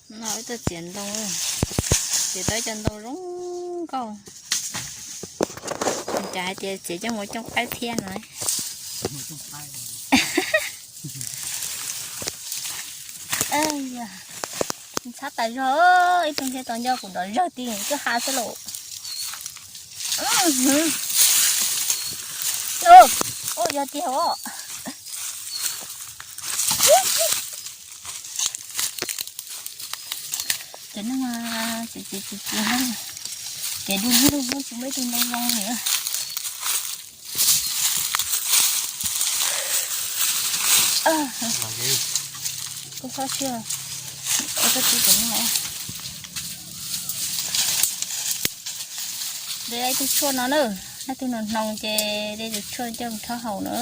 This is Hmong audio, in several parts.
No wb tuaj txiav ntoo, txiav tau ib co ntoo zoo nkauj. Cas hais tias txiav coj mus cooj qaib thiab no. Ntxhab tas zog, ib tug ntshe tau nco kuv nrov zawg ti twb ha xwb lauj. Ua yog tiag os. Ces no ces ces ces ces ces du lug tsis muaj ib tug ntoo zoo li. Kuv txhob siab, ua koj tib cov no. De ib tug tshuaj no na, ib tug no hnoos ces de tus tshuaj coj mus rhaub haus na.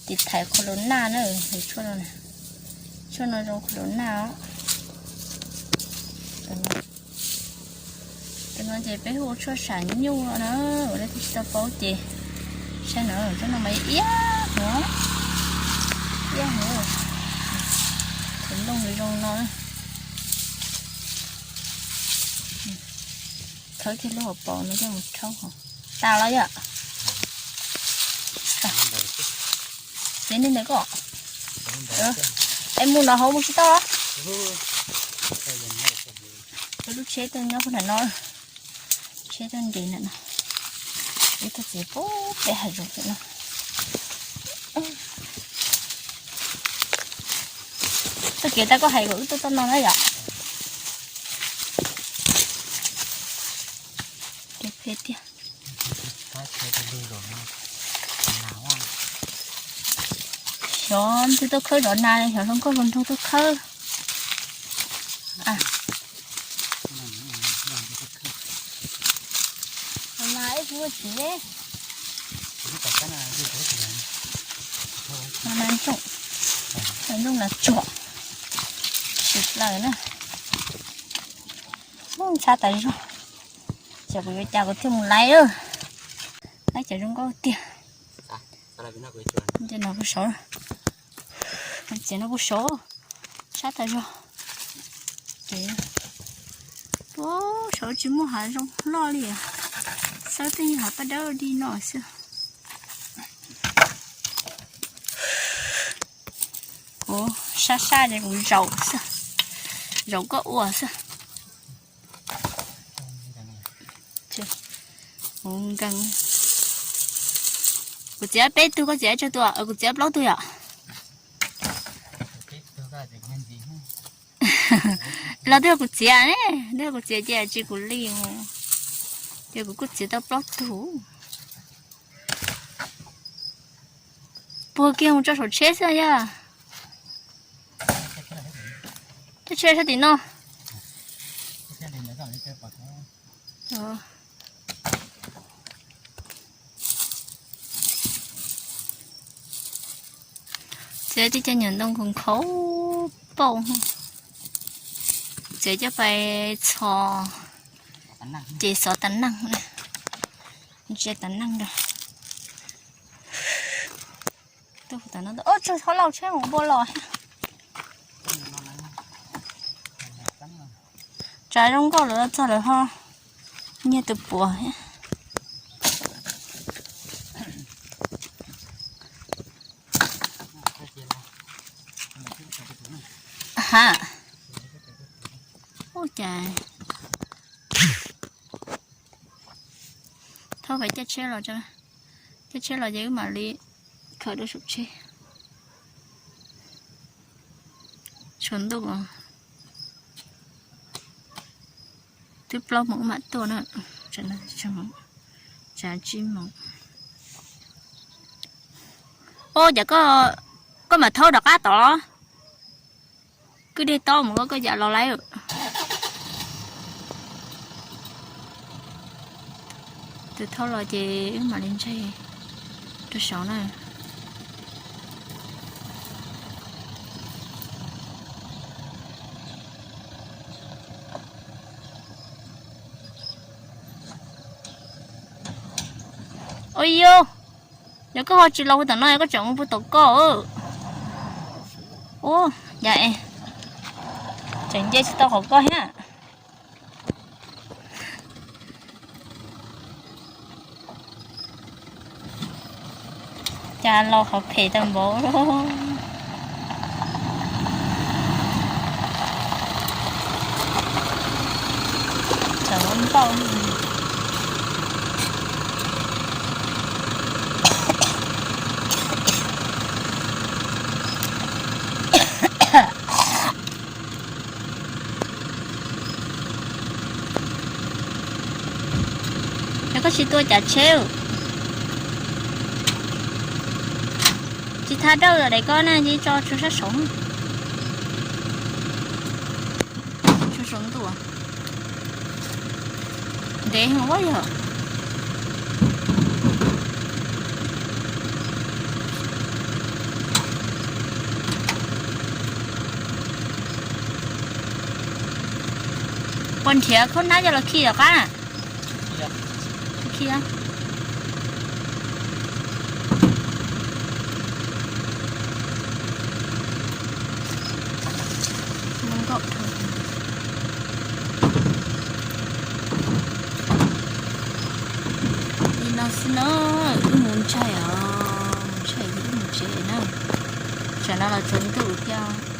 Tiv thaiv qhov lus naj na, tus tshuaj no, tshuaj no zoo qhov lus naj os. Tus no ces peb hu ua tshuaj sam nyuj no na, ua leej twg tsis tau paub ces saib no, tshuaj no mas iab heev, iab heev, tus looj zoo no. Khawb kiag lub hauv paus no coj mus rhaub hauv. Tas los yom? Txiav ntawm koj. Es mus no hauv mus tsis tau. Lub tsheb tuaj nyob puag nram no, tsheb tuaj nres nram no. Ib tug txiv pub peb hav zoov pem no. Txoj kev tau koj hais kom wb tuaj txoj no na yom. Kev phem tiag. Xyov twg tuaj khawb zov nas, xyov hluas nkauj hluas nraug tuaj khawb. Nas ntsooj, nas ntsooj nas tsuag, sim plaws na. Ntxhab tas zog, ces kuv yuav cas kuv thiaj mus laiv. Laiv cov zoo nkauj tiag. Ces no kuv saud, txiav no kuv saud, sab tas zog. Ces saud tsis muaj hav zoov loj li, xawb tej hav paj dawb dig no xwb. Kuv sab sab ces kuv zaum xwb, zaum koj ua xwb. Kuv nkees, kuv txiav peb tug koj txiav tsawg tus? Kuv txiav plaub tug yom. Los twb yog kuv txiav ne, twb yog kuv txiav ces tsis kuv li, ces kuv kuj txiav tau plaub tug. Puag kiag mus tso saum tsheb xwb yog. Tsheb sab tim no. Txiav tib co nyuam ntoo khaus khaus pauj, txiav coj pais txhos ces xov tas neeg, ntsia tas neeg rau. Tuaj tam no, ub, tsag, thauj lauj tsheb mus npua los. Tsav zoo nkauj lawm txog lawm ho nyiag tus puav thiab. Ha, ua cas thauj pais caij tsheb los, caij tsheb los ces wb mam li khaws rau saum tsheb. Tshuav ntuj, twb plaub moos wb mam tuaj na, tsav tsib moos. Ua cas koj mam thauj rov qab tod los? Kwj deg tob mus koj, koj yam los lawm. Tus thauj los ces wb mam li ntsaig rau saud na. Ua yog, yog koj ho tsis los puag tom no koj tseem mus puag tom koj. Ua, yam es Tseem nce tsis tau qhov koj thiab. Cas los qhov phem tau npaum. Tseem npauj. Yog koj tsis tua cav tsheb, tsis tha dawj daim koj na, tso tsua sab saud. Tsua saum ntuj. Ntev heev ua yog. Puas nrhiav khaub hnab coj los khi tom qab na? Khi. Li no xwb na, wb mus ntsaig os, mus ntsaig wb mus tsev na. Tsam no los tsaus ntuj thiab.